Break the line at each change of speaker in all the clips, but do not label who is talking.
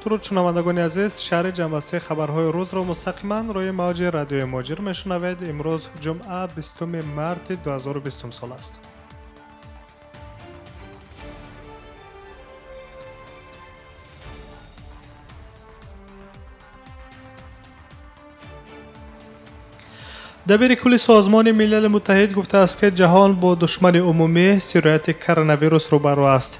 Дуруд шунавандагони азиз, шаҳри ҷамъбастаи хабарҳои рӯзро мустақиман рӯи мавҷи радиои Муҳоҷир мешунавед. Имрӯз ҷумъа 20 марти 2020 сол аст. Дабири кулли Созмони Милали Муттаҳид гуфтааст, ки ҷаҳон бо душмани умумӣ сирояти коронавирус рӯбарӯ аст.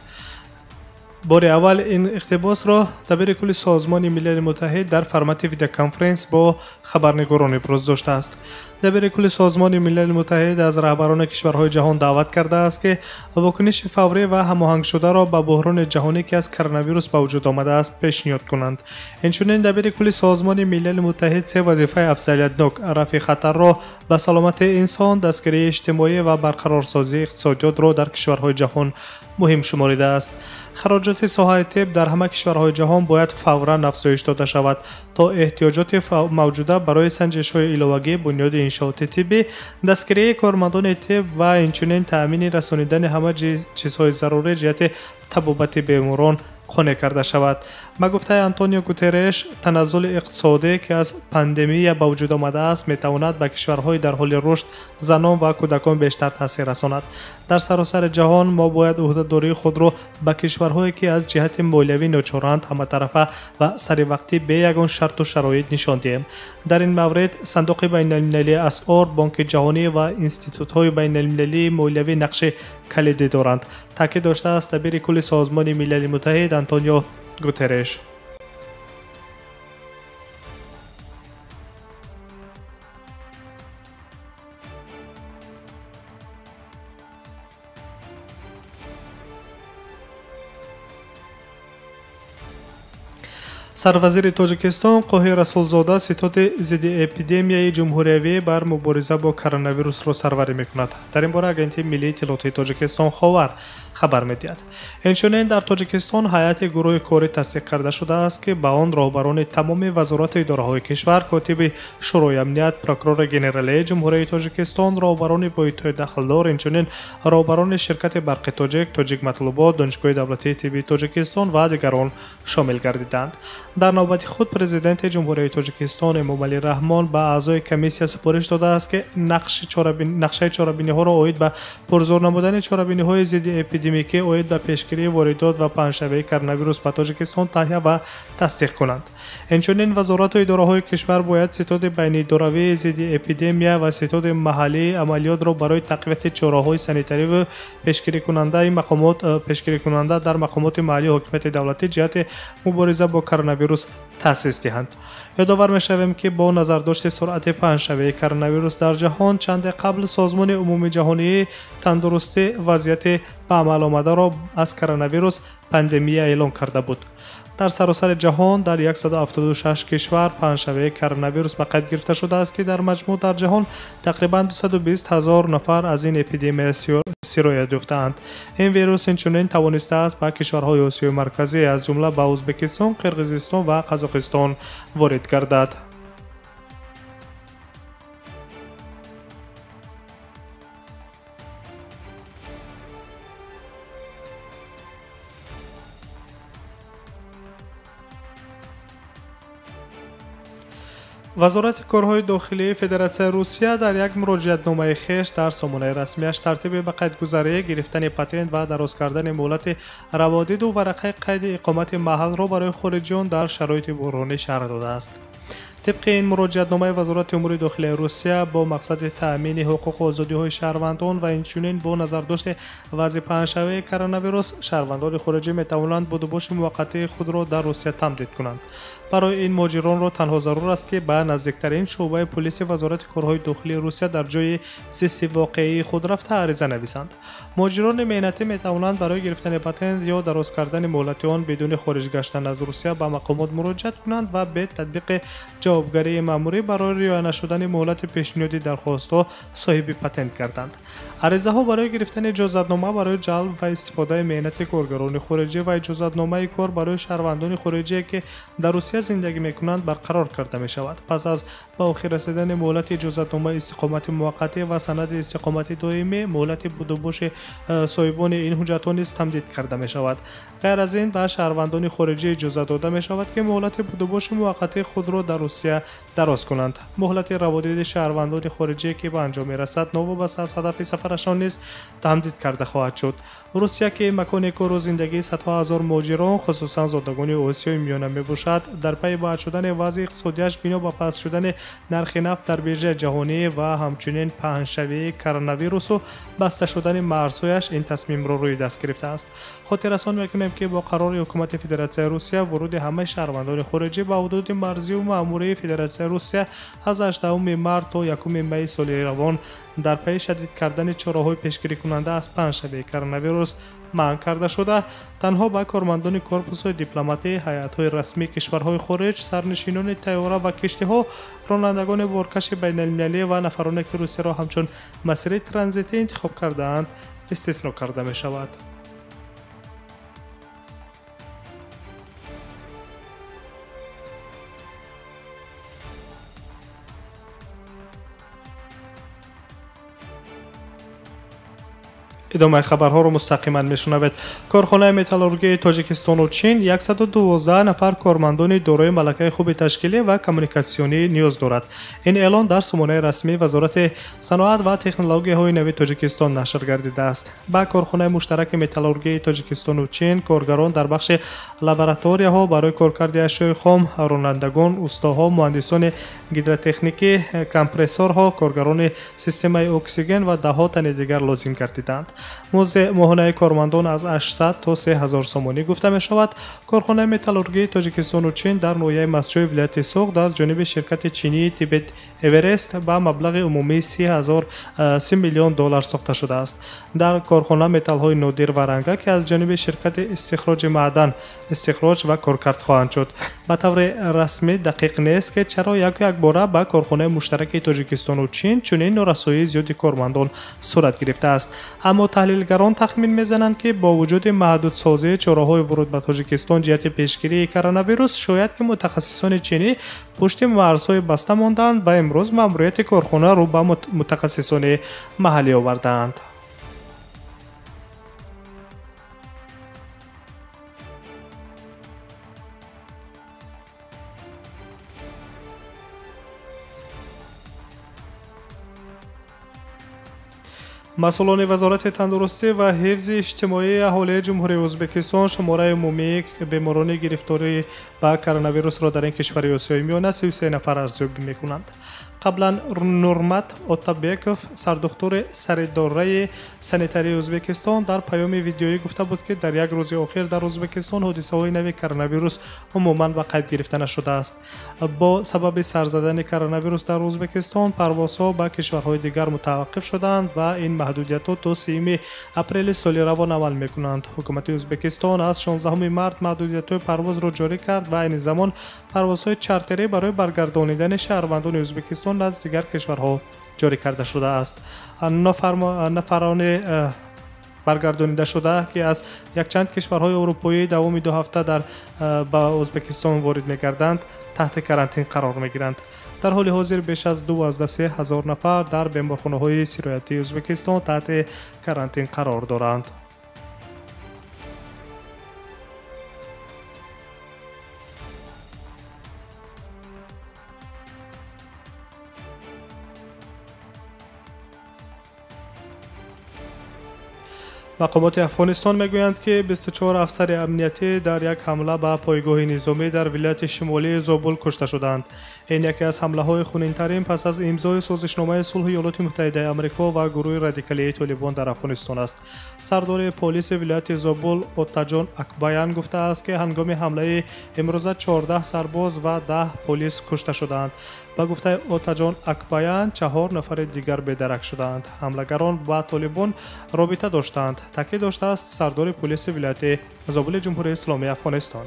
Бори аввал ин иқтибосро дабири кулли Созмони Милали Муттаҳид дар формати видеоконференс бо хабарнигорон иброз доштааст. Дабири кулли Созмони Милали Муттаҳид аз раҳбарони кишварҳои ҷаҳон даъват кардааст, ки вокуниши фаврӣ ва ҳамоҳангшударо ба буҳрони ҷаҳонӣ, ки аз коронавирус ба вуҷуд омадааст, пешниҳод кунанд. Инчунин дабири кулли Созмони Милали Муттаҳид се вазифаи афзалиятнок: рафъи хатарро ба саломатии инсон, дастгирии иҷтимоӣ ва барқарорсозии иқтисодиётро дар кишварҳои ҷаҳон муҳим шуморидааст. Хароҷоти соҳаи тиб дар ҳама кишварҳои ҷаҳон бояд фавран афзоиш дода шавад, то эҳтиёҷоти мавҷуда барои санҷишҳои иловагӣ, бунёди иншооти тиббӣ, дастгирии кормандони тиб ва инчунин таъмини расонидани ҳама чизҳои зарурӣ ҷиҳати табобати беморон қонеъ карда шавад. Ба гуфтаи Антонио Гутерреш, таназзули иқтисодӣ, ки аз пандемия ба вуҷуд омадааст, метавонад ба кишварҳои дар ҳоли рушд, занон ва кӯдакон бештар таъсир расонад. Дар саросари ҷаҳон мо бояд ӯҳдадории худро ба кишварҳое, ки аз ҷиҳати молиявӣ ночоранд, ҳаматарафа ва саривақтӣ бе ягон шарту шароит нишон диҳем. Дар ин маврид Сандуқи байналмилалии асъор, Бонки ҷаҳонӣ ва институтҳои байналмилалии молиявӣ нақши калидӣ доранд, таъкид доштааст дабири кулли Созмони Милали Муттаҳид Антонио Гутерреш. Сарвазири Тоҷикистон Қоҳир Расулзода ситоди зидди эпидемияи ҷумҳуриявӣ бар мубориза бо коронавирусро сарварӣ мекунад. Дар ин бора Агентии миллии иттилоотии Тоҷикистон Ховар хабар медиҳад. Инчунин дар Тоҷикистон ҳайати гурӯҳи корӣ тасдиқ карда шудааст, ки ба он роҳбарони тамоми вазорату идораҳои кишвар, котиби Шӯрои амният, прокурори генералии Ҷумҳурии Тоҷикистон, роҳбарони воҳидҳои дахлдор, инчунин роҳбарони ширкати Барқи Тоҷик, Тоҷик Матлубот, Донишгоҳи давлатии тиббии Тоҷикистон ва дигарон шомил гардиданд. Дар навбати худ президенти Ҷумҳурии Тоҷикистон Эмомалӣ Раҳмон ба аъзои комиссия супориш додааст, ки нақшаи чорабиниҳоро оид ба пурзур намудани чорабиниҳои зидди эпидемикӣ оид ба пешгирии воридот ва паҳншавии коронавирус ба Тоҷикистон таҳия ва тасдиқ кунанд. Инчунин вазорату идораҳои кишвар бояд ситоди байниидоравии зидди эпидемия ва ситоди маҳаллии амалиётро барои тақвияти чораҳои санитариву пешгирикунанда дар мақомоти маҳаллии ҳокимияти давлатӣ ҷиҳати мубориза бо коронавирус таъсис диҳанд. Ёдовар мешавем, ки бо назардошти суръати паҳншавии коронавирус дар ҷаҳон, чанде қабл Созмони умумиҷаҳонии тандурустӣ вазъияти ба амал омадаро аз коронавирус пандемия эълон карда буд. Дар саросари ҷаҳон дар 176 кишвар паҳншавии коронавирус ба қайд гирифта шудааст, ки дар маҷмӯъ дар ҷаҳон тақрибан 220 ҳазор нафар аз ин эпидемия сироят ёфтаанд. Ин вирус инчунин тавонистааст ба кишварҳои Осиёи Марказӣ, аз ҷумла ба Ӯзбекистон, Қирғизистон ва Қазоқистон ворид гардад. Вазорати корҳои дохилии Федератсияи Русия дар як муроҷиатномаи хеш дар сомонаи расмиаш тартиби ба қайдгузарӣ, гирифтани патент ва дароз кардани муҳлати раводиду варақаи қайди иқомати маҳалро барои хориҷиён дар шароити буҳронӣ шарҳ додааст. Тибқи ин муроҷиатномаи Вазорати умури дохилияи Русия бо мақсади таъмини ҳуқуқу озодиҳои шаҳрвандон ва инчунин бо назардошти вазъи паҳншавии коронавирус, шаҳрвандони хориҷӣ метавонанд будубоши муваққатии худро дар Русия тамдид кунанд. Барои ин муҳоҷиронро танҳо зарур аст, ки ба наздиктарин шӯъбаи полиси Вазорати корҳои дохилии Русия дар ҷои зисти воқеии худ рафта ариза нависанд. Муҳоҷирони меҳнатӣ метавонанд барои гирифтани патент ё дароз кардани муҳлати он бидуни хориҷ гаштан аз Русия ба мақомот муроҷиат кунанд ва бе татбиқи ҷавобгарии маъмурӣ барои риоя нашудани муҳлати пешниҳоди дархостҳо соҳиби патент карданд. Аризаҳо барои гирифтани иҷозатнома барои ҷалб ва истифодаи меҳнати коргарони хориҷӣ ва иҷозатномаи кор барои шаҳрвандони хориҷие, ки дар Русия зиндагӣ мекунанд, барқарор карда мешавад. Пас аз ба охир расидани муҳлати иҷозатномаи истиқомати муваққатӣ ва санади истиқомати доимӣ, муҳлати будубоши соҳибони ин ҳуҷҷатҳо низ тамдид карда мешавад. Ғайр аз ин, ба шаҳрвандони хориҷӣ иҷозат дода мешавад, ки муҳлати будубоши муваққатии худро дар Русия дароз кунанд. Муҳлати раводиди шаҳрвандони хориҷие, ки ба анҷом мерасад, новобаста аз ҳадафи сафарашон низ тамдид карда хоҳад шуд. Русия, ки макони кору зиндагии садҳо ҳазор муҳоҷирон, хусусан зодагони Осиёи Миёна мебошад, дар пайи бад шудани вазъи иқтисодиаш бино ба паст шудани нархи нафт дар биржаи ҷаҳонӣ ва ҳамчунин паҳншавии коронавирусу баста шудани марзҳояш ин тасмимро рӯи даст гирифтааст. Хотиррасон мекунем, ки бо қарори ҳукумати Федератсияи Русия вуруди ҳамаи шаҳрвандони хориҷӣ ба ҳудуди марзию маъмурии Федератсияи Русия аз 18 март то 1 майи соли равон дар пайи шадид кардани чораҳои пешгирикунанда аз паҳншавии коронавирус манъ карда шуда, танҳо ба кормандони корпусҳои дипломатӣ, ҳайатҳои расмии кишварҳои хориҷ, сарнишинони тайёра ва киштиҳо, ронандагони боркаши байналмилалӣ ва нафароне, ки Русияро ҳамчун масири транзитӣ интихоб кардаанд, истисно карда мешавад. Идомаи хабарҳоро мустақиман мешунавед. Корхонаи металлургияи Тоҷикистону Чин 112 нафар кормандони дорои малакаи хуби ташкилӣ ва коммуникатсионӣ ниёз дорад. Ин эълон дар сомонаи расмии Вазорати саноат ва технологияҳои нави Тоҷикистон нашр гардидааст. Ба корхонаи муштараки металлургияи Тоҷикистону Чин коргарон дар бахши лабораторияҳо барои коркарди ашёи хом, ронандагон, устоҳо, муҳандисони гидротехникӣ, компрессорҳо, коргарони системаи оксиген ва даҳҳо тани дигар лозим гардиданд. Музди моҳонаи кормандон аз 800 то 3000 сомонӣ гуфта мешавад. Корхонаи металлургияи Тоҷикистону Чин дар ноҳияи Мастчои вилояти Суғд аз ҷониби ширкати чинии Тибет Эверест ба маблағи умумии 3 миллион доллар сохта шудааст. Дар корхона металлҳои нодир ва ранга, ки аз ҷониби ширкати истихроҷи маъдан истихроҷ ва коркард хоҳанд шуд. Ба таври расмӣ дақиқ нест, ки чаро яку якбора ба корхонаи муштараки Тоҷикистону Чин чунин норасоии зиёди кормандон сурат гирифтааст. Аммо таҳлилгарон тахмин мезананд, ки бо вуҷуди маҳдудсозии чораҳои вуруд ба Тоҷикистон ҷиҳати пешгирии коронавирус, шояд ки мутахассисони чинӣ пушти марзҳои баста монданд ва имрӯз маъмурияти корхона рӯ ба мутахассисони маҳаллӣ овардаанд. Масъулони Вазорати тандурустӣ ва ҳифзи иҷтимоии аҳолии Ҷумҳурии Ӯзбекистон шумораи умумии беморони гирифторӣ ба коронавирусро дар ин кишвари Осиёи Миёна 33 нафар арзёбӣ мекунанд. Қаблан Нурмат Отабеков, сардухтури саридораи санитарии Ӯзбекистон, дар паёми видеоӣ гуфта буд, ки дар як рӯзи охир дар Ӯзбекистон ҳодисаҳои нави коронавирус умуман ба қайд гирифта нашудааст. Бо сабаби сар задани коронавирус дар Ӯзбекистон парвозҳо ба кишварҳои дигар мутаваққиф шуданд ва ин маҳдудиятҳо то 3 апрели соли равон амал мекунанд. Ҳукумати Ӯзбекистон аз 16 март маҳдудиятҳои парвозро ҷорӣ кард ва айни замон парвозҳои чартерӣ барои баргардонидани шаҳрвандони Ӯзбекистон аз дигар кишварҳо ҷорӣ карда шудааст. Нафарони баргардонида шуда, ки аз якчанд кишварҳои аврупоӣ давоми 2 ҳафта ба Ӯзбекистон ворид мегарданд, таҳти карантин қарор мегиранд. Дар ҳоли ҳозир беш аз 23 ҳазор нафар дар беморхонаҳои сироятии Ӯзбекистон таҳти карантин қарор доранд. Мақомоти Афғонистон мегӯянд, ки 24 афсари амниятӣ дар як ҳамла ба пойгоҳи низомӣ дар вилояти шимолии Зобул кушта шуданд. Ин яке аз ҳамлаҳои хунинтарин пас аз имзои созишномаи сулҳи Иёлоти Муттаҳидаи Амрико ва гурӯҳи радикалии Толибон дар Афғонистон аст. Сардори полиси вилояти Зобул Отаҷон Акбаян гуфтааст, ки ҳангоми ҳамлаи имрӯза 14 сарбоз ва 10 полис кушта шуданд. Ба гуфтаи Отаҷон Акбаян, 4 нафари дигар бедарак шуданд. Ҳамлагарон ба Толибон робита доштанд, таъкид доштааст сардори полиси вилояти Зобули Ҷумҳурии Исломии Афғонистон.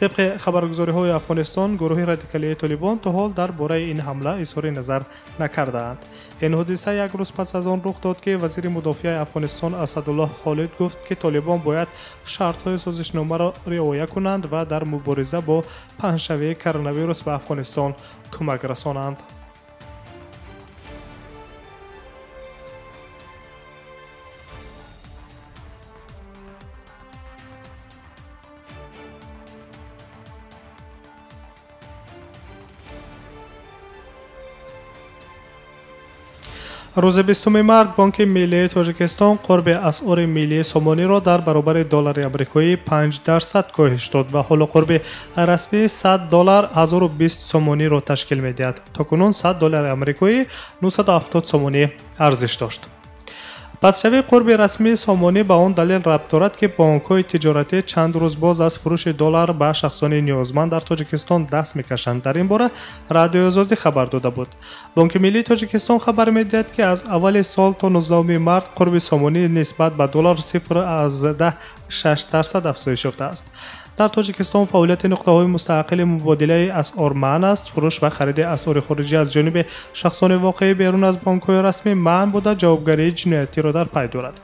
Тибқи хабаргузориҳои Афғонистон, гурӯҳи радикалии Толибон то ҳол дар бораи ин ҳамла изҳори назар накардаанд. Ин ҳодиса як рӯз пас аз он рух дод, ки вазири мудофиаи Афғонистон Асадуллоҳ Холид гуфт, ки Толибон бояд шартҳои созишномаро риоя кунанд ва дар мубориза бо паҳншавии коронавирус ба Афғонистон кӯмак расонанд. Рӯзи 20 март Бонки Миллии Тоҷикистон қурби асъори миллии сомониро дар баробари доллари амрикоӣ 5% коҳиш дод ва ҳоло қурби расмии 100 доллар 1020 сомониро ташкил медиҳад. То кунун 100 доллари амрикоӣ 970 сомонӣ арзиш дошт. Пасшавии қурби расмии сомонӣ ба он далел рабт дорад, ки бонкҳои тиҷоратӣ чанд рӯз боз аз фурӯши доллар ба шахсони ниёзманд дар Тоҷикистон даст мекашанд. Дар ин бора Радиои Озодӣ хабар дода буд. Бонки Миллии Тоҷикистон хабар медиҳад, ки аз аввали сол то 19 март қурби сомонӣ нисбат ба доллар 0,6% афзоиш ёфтааст. Дар Тоҷикистон фаъолияти нуқтаҳои мустақили мубодилаи асъор манъ аст. Фурӯш ва хариди асъори хориҷӣ аз ҷониби шахсони воқеӣ берун аз бонкҳои расмӣ манъ буда, ҷавобгарии ҷиноятиро дар пай дорад.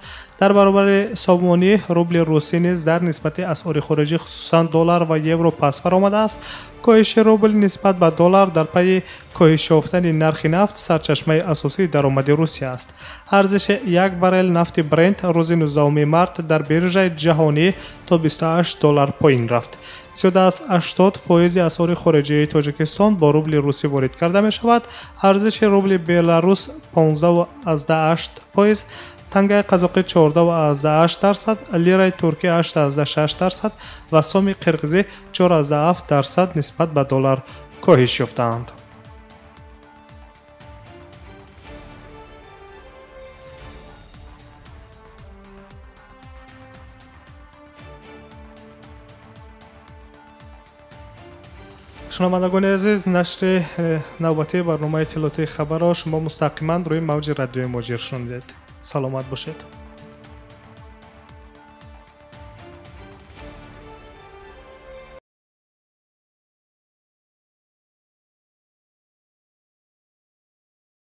Дар баробари сомонӣ рубли русӣ низ дар нисбати асъори хориҷӣ, хусусан доллар ва евро, пас фаромадааст. Коҳиши рубл нисбат ба доллар дар пайи коҳиш ёфтани нархи нафт, сарчашмаи асосии даромади Русия аст. Арзиши як баррел нафти Брент рӯзи 19 март дар биржаи ҷаҳонӣ то 28 доллар поин рафт. Зиёда аз 80% асъори хориҷии Тоҷикистон бо рубли русӣ ворид карда мешавад. Арзиши рубли Беларус 15,8%, тангаи қазоқӣ 14,8%, лираи туркӣ 8,6% ва соми қирғизӣ 4,7% нисбат ба доллар коҳиш ёфтаанд. Шунавандагони азиз, нашри навбатии барномаи иттилоотии хабарро шумо мустақиман рӯи мавҷи радиои Муҳоҷир шунидед. Саломат бошед.